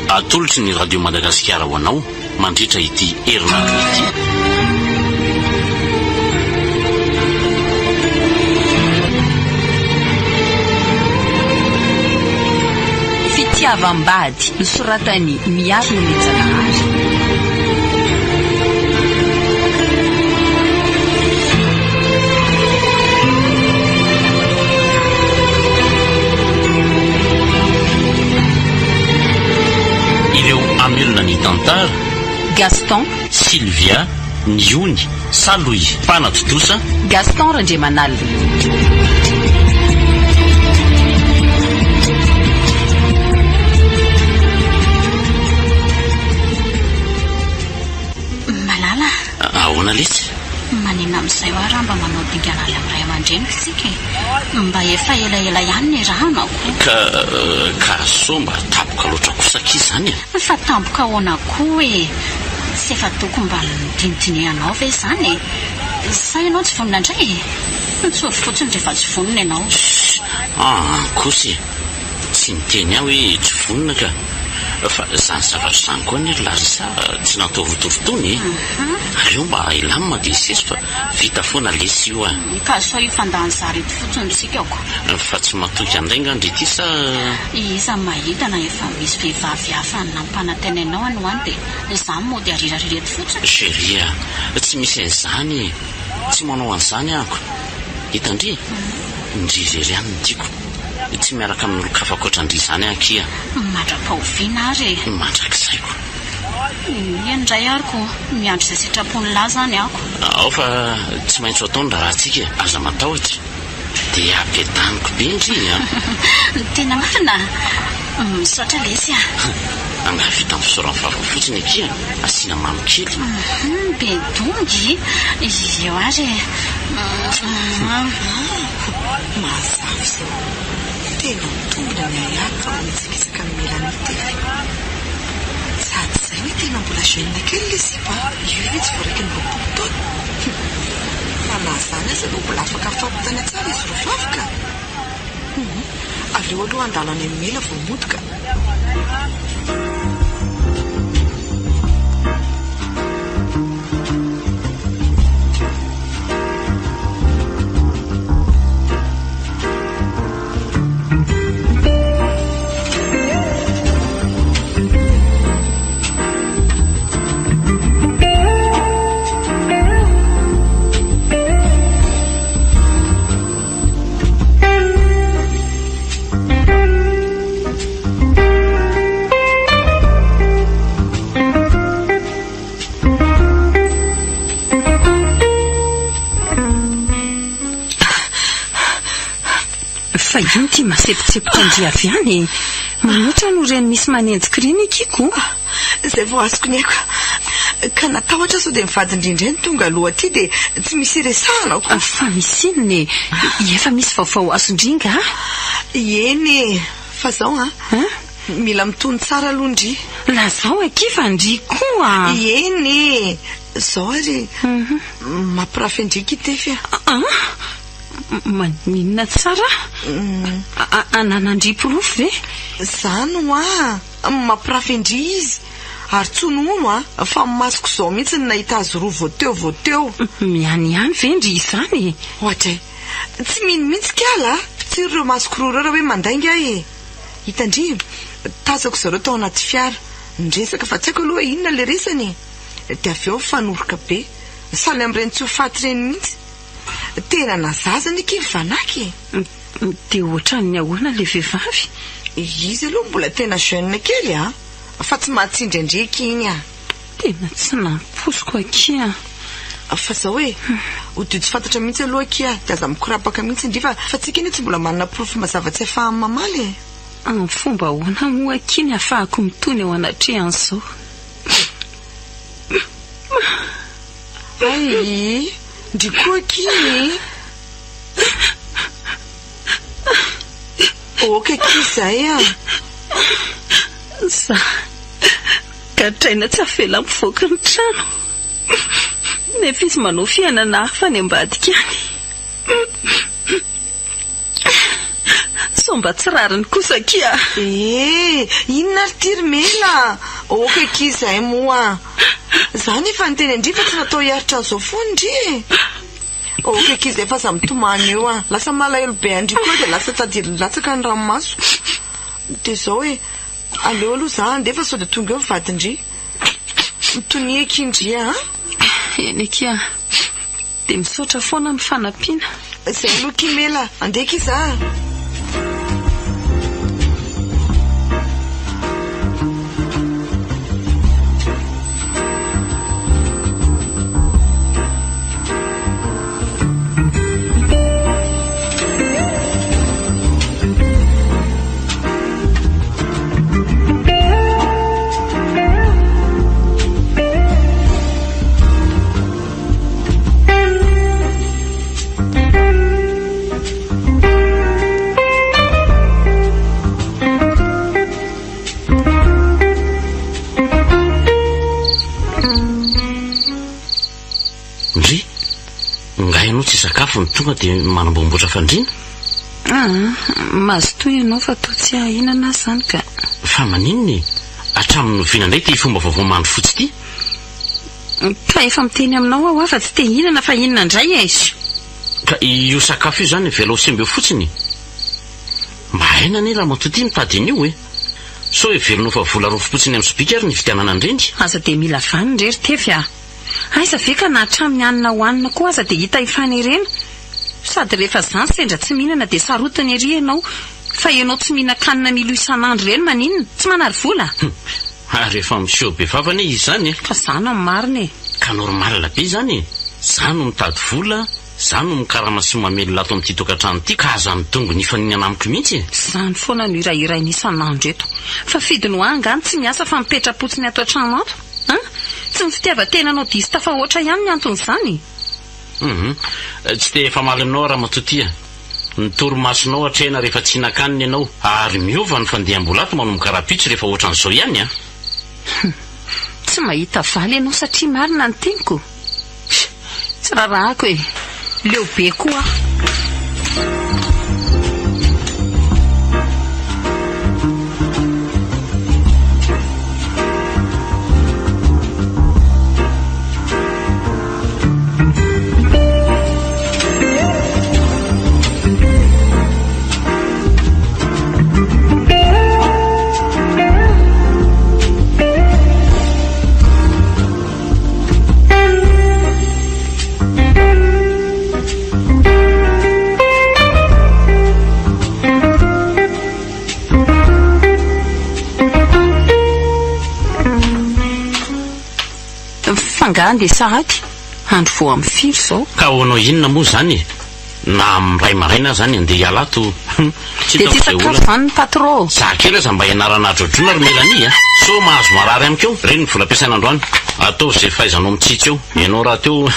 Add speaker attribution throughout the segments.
Speaker 1: Atolotry ny Radio Madagasikara ho anao mandritra ity herinandro ity.
Speaker 2: Fitiavam-bady, nosoratan'i Miary Nomenjanahary.
Speaker 1: Ireo hamelona ny tantara.
Speaker 2: Gaston.
Speaker 1: Sylvia, Niony, Salohy, mpanatontosa.
Speaker 2: Gaston Randriamanalina.
Speaker 3: Malala.
Speaker 1: Ahoana lesy?
Speaker 3: Maninona amin'izay hoa raha mba manao dingana any amin'ny ray aman-dreniko isika e? Mba efa elaela ihany niarahana ko.
Speaker 1: Ka, ka sao mba tampoka loatra kosa akia izany e?
Speaker 3: Fa tampoka ahoana koa e? Tsy efa tokony mba nodinidinihanao ve izany e? Sa ianao tsy vonona indray e? Tsory fotsiny rehefa tsy vonona ianao.
Speaker 1: Ssss, an kosa e! Tsy niteny aho hoe tsy vonona ka. Fa izany zavatra izany koa anie ry Larissa tsy natao rotorotoana e! Aleo mba hilamina dia hisesy fa vita foana lesy io a!
Speaker 3: Ka sao hifandany zara eto fotsiny isika ko.
Speaker 1: Fa tsy matoky an'ilay nga ndry ity sa?
Speaker 3: Iza mahita na efa misy vehivavy hafa nampanantenainao any ho any dia izaho mody arirarira eto fotsiny?
Speaker 1: Chérie a! Tsy misy an'izany e! Tsy manao an'izany aho ko! Hitan-dry? Ndry irery ihany no tiako. Tsy miaraka amin'olon-kafa ankoatra an-dry izany aho akia.
Speaker 3: Mandra-pahoviana ary e?
Speaker 1: Mandrakizay ko.
Speaker 3: Eny indray ary ko, miandry izay sitrapon'ny lahy izany aho ko.
Speaker 1: Ao fa tsy maintsy ho atao ny raharahantsika e, aza matahotra. Dia ampiadaniko be ndry a!
Speaker 3: Tena marina? Misaotra lesy a!
Speaker 1: Angaha vita amin'ny fisaoran'ny vava fotsiny akia, asiana mamy kely.
Speaker 3: Hum, be dongy! Eo ary e!
Speaker 4: Mazava izao. Tena mitombina ny ahiahiko fa manitsakitsaka an'i Mélanie Tefy. Sady izay anie tena mbola jeune kely ilay sipa a! Io ve tsy vao 21 taona? Hum! Fa na izany aza aloha mbola afaka mifampitana tsara izy roa vavy ka! Hum! Aleo aloha handalo any amin'i Mela vao mody ka!
Speaker 2: Fa ino ity mahasempontsempotra an-dry avy any e? Manoatra no reny misy manenjika ireny akia ko.
Speaker 4: Izay vao azoko ny aiko. Ka natahotra aho sao dia ny vadin-dry indray no tonga aloha aty dia tsy misy iresahana ko.
Speaker 2: Fa misy inona e? Efa misy vaovao azon-dry nga?
Speaker 4: Eny e! Fa zao an! Mila mitony tsara aloha ndry.
Speaker 2: Lazao akia fa ndry koa.
Speaker 4: Eny e! Zao ary mampirafy an-dry ki Tefy a.
Speaker 2: An? Maninona tsara? Ananan-dry porofo ve?
Speaker 4: Zany hoa! Mampirafy an-dry izy. Ary tsy honohono an, fa ny masoko izao mihitsy no nahita azy roa vao teo vao teo.
Speaker 2: Mihanihany ve ndry izany e?
Speaker 4: Oadray! Tsy mino mihitsy kala a! Potsiro ireo masoko roa ireo raha hoe mandainga aho e! Hitan-dry, tazako zareo tao anaty fiara, niresaka fa tsy haiko aloha hoe inona ilay resany e! Dia avy eo nifanoroka be, samy amin'ireny tsy ho faty ireny mihitsy. Tena nazaza anie akia ny vanaka e!
Speaker 2: Dia ohatran'ny ahoana ilay vehivavy?
Speaker 4: Izy aloha mbola tena jeune kely a! Fa tsy mahatsindry an-dry akia iny a!
Speaker 2: Tena tsy nampoiziko akia.
Speaker 4: Fa zao e, odio tsy fantatra mihitsy aloha akia, dia aza mikorapaka mihitsy ndry fa fa tsika anie tsy mbola manana porofo mazava tsy ahafahany mamaly e.
Speaker 2: Amin'ny fomba ahoana moa akia ny ahafahako mitony eo anatrehan'izao?
Speaker 4: Hay, ndry koa akia e. Ok akia izay a.
Speaker 2: Za. Gadraina tsy avela mivoaka ny trano. Nefa izy manao fiainana hafa any ambadika any. Sao mba tsy rariny kosa akia.
Speaker 4: Eh! Inona ary ity ry Mela? Ok akia izay moa. Za nefa niteny an-dry fa tsy natao hiaritra an'izao foana ndry e! Ok akia izay fa aza mitomany eo an! Lasa malahelo be an-dry koa dia lasa tady latsaka ny ranomaso. Dia izao e! Aleo aloha za handeha fa sao dia tonga eo ny vadin-dry. Mitonia akia ndry a!
Speaker 2: Eny akia. Dia misaotra foana amin'ny fanampiana.
Speaker 4: Izay aloha akia Mela, andeha akia za a!
Speaker 1: Ndry, nga ianao tsy hisakafo no tonga dia manamboamboatra fandriana?
Speaker 2: Aa, mazotoa ianao fa toa tsy hahahinana aho izany ka.
Speaker 1: Fa maninona e? Hatramin'ny oviana indray ity fomba vaovao mandry fotsy ity?
Speaker 2: Ka efa miteny aminao aho fa tsy te hihinana fa inona indray e!
Speaker 1: Ka io sakafo io izany avelao sembo eo fotsiny? Mba haina anie ramatoa ity mitady an'io e! Sao heverinao fa vola rofim-potsiny amin'ny sobika ary ny hividianana an'ireny?
Speaker 2: Aza dia mila vaniny re ry Tefy a! Aiza ve ka na hatramin'ny hanina hohanina koa aza dia hita hifanerena? Sady rehefa zany sendra tsy mihinana dia sarotiny ery ianao fa ianao tsy mihinan-kanina milo isan'andro ireny maninona? Tsy manary vola?
Speaker 1: Hum! Ary efa miseho be vava anie izy izany e!
Speaker 2: Fa zany no marina e!
Speaker 1: Ka normal be izany e! Za no mitady vola, za no mikarama sy mamelona ato amin'ity tokantrano ity ka aza midongy ny hifaninana amiko mihitsy e!
Speaker 2: Izany foana no hirahiraina isan'andro eto. Fa fidiny ho ahy angaha ny tsy miasa fa mipetra-potsiny ato an-trano ato? An! Tsy ny fitiavan-tenanao diso tafahoatra ihany ny anton'izany?
Speaker 1: Hum! Tsy te hifamaly aminao aho ramatoa ity a! Ny torimasonao atrehina rehefa tsy hihinan-kanina ianao ary miova ny fandeham-bola ato manomboka rahampitso rehefa ohatran'izao ihany an!
Speaker 2: Hum! Tsy mahita valy ianao satria marina ny teniko? Tsy raharahako e! Leo be koa aho. F'angaha andeha sahady? Andro vao amin'ny firy izao?
Speaker 1: Ka ahoanao inona moa izany e? Na amin'ny iray maraina aza any andeha hiala ato hum tsy
Speaker 2: Dia
Speaker 1: hitako
Speaker 2: tsy
Speaker 1: izay
Speaker 2: sakafo
Speaker 1: olana.
Speaker 2: izany ny patro?
Speaker 1: Za kely aza mba ianarana adroadroana ry Mélanie a! Sao mahazo marary amiko eo, ireny ny vola ampiasaina androany. Ataovy izay fahaizanao mitsitsy eo. Ianao rahateo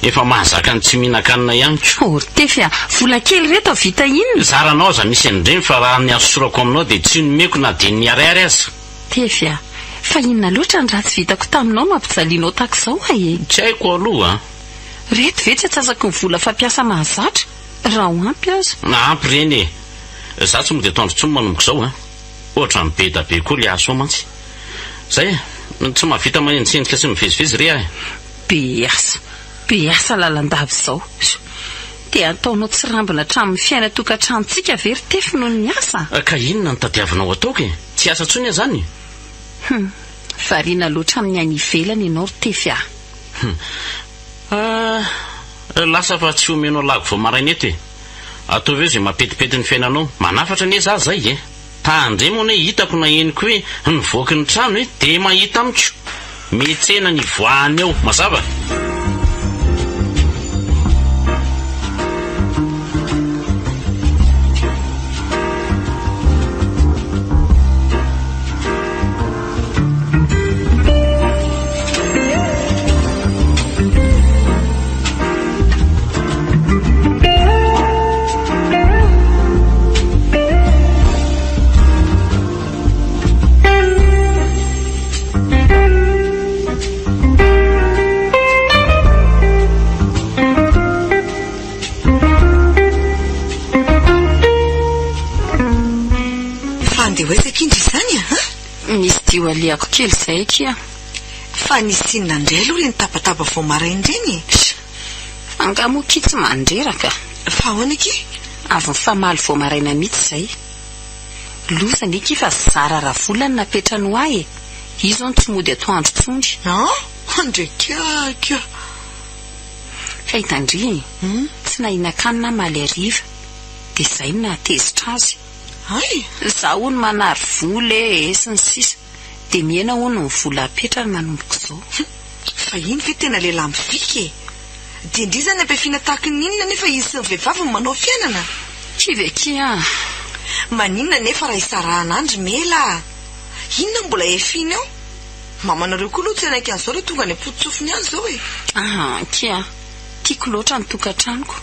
Speaker 1: efa mahazaka ny tsy mihinan-kanina ihany ko.
Speaker 2: Oh ry Tefy a! Vola kely ireto hahavita inona?
Speaker 1: Zaranao aza misy an'ireny fa raha ny azo sorako aminao dia tsy nomeko na dia ny ariary aza.
Speaker 2: Tefy a! Fa inona loatra ny ratsy vitako taminao no ampijalianao tahaka izao ahy e?
Speaker 1: Tsy haiko aloha a!
Speaker 2: Reto ve tsy atsasaky ny vola fampiasa mahazatra? Raha ho ampy aza.
Speaker 1: Ampy ireny e! Za tsy mody atoandro intsony manomboka izao a! Ohatran'ny be da be koa le asa ao mantsy. Zay e! Tsy mahavita manenjikenjika sy mivezivezy re aho e!
Speaker 2: Be asa! Be asa lalandava izao. Dia ataonao tsirambina hatramin'ny fiainan-tokantranontsika ve ry Tefy noho ny asa?
Speaker 1: Ka inona no tadiavinao ataoko e? Tsy hiasa intsony aho izany?
Speaker 2: Hum! Variana loatra amin'ny any ivelany ianao ry Tefy a!
Speaker 1: Hum! Ah! Lasa fa tsy omenao lago vao maraina eto e! Ataovy eo izay mampetipety ny fiainanao. Manafatra anie za zay e! Tandremo anie hitako na henoko hoe nivoaky ny trano e! Dia mahita amiko! Metsena ny hivoahany ao! Mazava?
Speaker 2: Andeha ho alehako kely izay akia.
Speaker 4: Fa nisy inona indray aloha ireny tabataba vao maraina ireny e?
Speaker 2: Fa angaha moa akia tsy mandreraka?
Speaker 4: Fa ahoana akia?
Speaker 2: Avy nifamaly vao maraina mihitsy izay. Loza anie akia fa zara raha vola no napetrany ho ahy e! Io izao no tsy mody atoandro intsony.
Speaker 4: An! Andriakiakia!
Speaker 2: Fa hitan-dry e! Tsy nahinan-kanina aho omaly hariva, dia izay no nahatezitra azy.
Speaker 4: Hay!
Speaker 2: Izaho hono manary vola e, sy ny sisa Dia mihena hono ny vola apetrany manomboka izao.
Speaker 4: Fa iny ve tena lehilahy mivika e! Dia ndry izany ampiafiana tahaka ny inona nefa izy sy ny vehivavy no manao fiainana?
Speaker 2: Kivy akia ah!
Speaker 4: Maninona nefa raha isarahana andry Mela ah! Inona no mbola hiafiana eo? Mamanareo koa aloha tsy hanaiky an'izao raha tonga any am-poto-tsofiny any izao e!
Speaker 2: Ah akia, tiako loatra ny tokantranoko.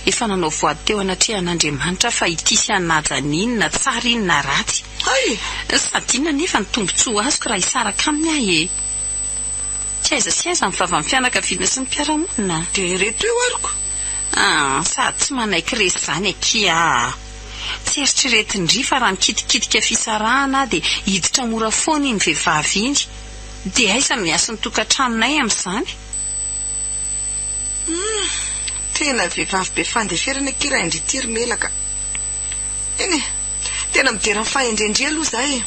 Speaker 2: Efa nanao voady teo anatrehan'Andriamanitra aho fa hitia sy hanaja an'iny na tsara iny na ratsy.
Speaker 4: Hay!
Speaker 2: Sady inona anefa ny tombontsoa azoko raha hisaraka aminy aho e? Tsy aiza sy aiza ny vavan'ny fianakaviana sy ny mpiara-monina.
Speaker 4: Dia ireto eo aroko.
Speaker 2: Ah, sady tsy manaiky resy izany akia ah. Tsy eritreretin-dry fa raha mikitikitika fisarahana aho dia hiditra mora foana iny vehivavy iny. Dia aiza no miasa ny tokantranonay amin'izany?
Speaker 4: Hum, tena vehivavy be fandeferana akia raha indry ity ry Mela ka. Eny e, tena midera ny fahendren-dry aloha za e.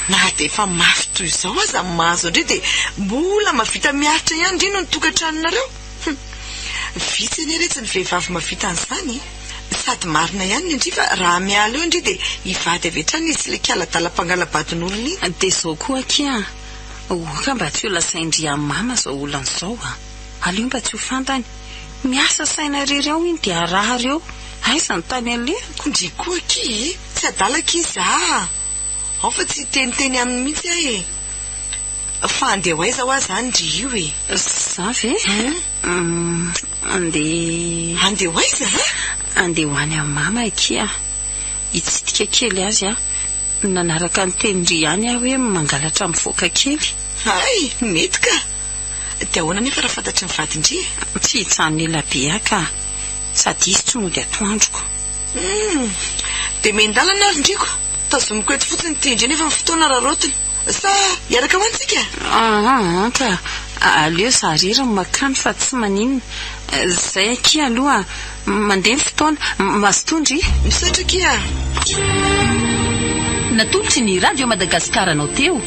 Speaker 4: Na dia efa mafy toy izao aza ny mahazo an-dry dia mbola mahavita miaritra ihany ndry noho ny tokantranonareo. Hum, vitsy anie retsy ny vehivavy mahavita an'izany e. Sady marina ihany ny an-dry fa raha miala eo ndry dia hivady avy hatrany izy sy ilay kiala adala mpangala-badin'olona iny.
Speaker 2: Dia izao koa akia, oka mba tsy ho lazain-dry amin'i mama izao olana izao a. Aleo mba tsy ho fantany. Miasa saina irery ao iny dia harary eo. Aiza ny tany alehako?
Speaker 4: Ndry koa akia e! Tsy adala akia za a! Ao fa tsy hiteniteny aminy mihitsy aho e! Fa andeha ho aiza hoa zany ndry io e?
Speaker 2: Za ve? Hum, andeha.
Speaker 4: Andeha ho aiza a?
Speaker 2: Andeha ho any amin'i mama akia. Hitsidika kely azy aho. Nanaraka ny tenin-dry ihany aho hoe mangalatra mivoaka kely.
Speaker 4: Hay! Mety ka! Dia ahoana anefa raha fantatry ny vadin-dry e?
Speaker 2: Tsy hijanona ela be aho ka. Sady izy tsy mody atoandroko.
Speaker 4: Humm! Dia miandalana ary ndriko. Tazomiko eto fotsiny ity indray nefa ny fotoana araraotina. Sa hiaraka ho any tsika?
Speaker 2: Aa ka! Aleo za irery no makany fa tsy maninona. Zay akia aloha. Mandeha ny fotoana. Mazotoa ndry.
Speaker 4: Misaotra akia.
Speaker 2: Natolotry ny Radio Madagascar anao teo.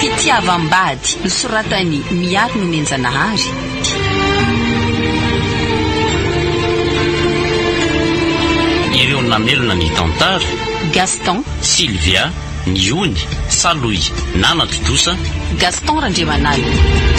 Speaker 2: Fitiavam-bady, nosoratan'i Miary Nomenjanahary.
Speaker 1: Ireo namelona ny tantara.
Speaker 2: Gaston.
Speaker 1: Sylvia, Niony, Salohy, Nana Tontosa.
Speaker 2: Gaston Randriamanalina.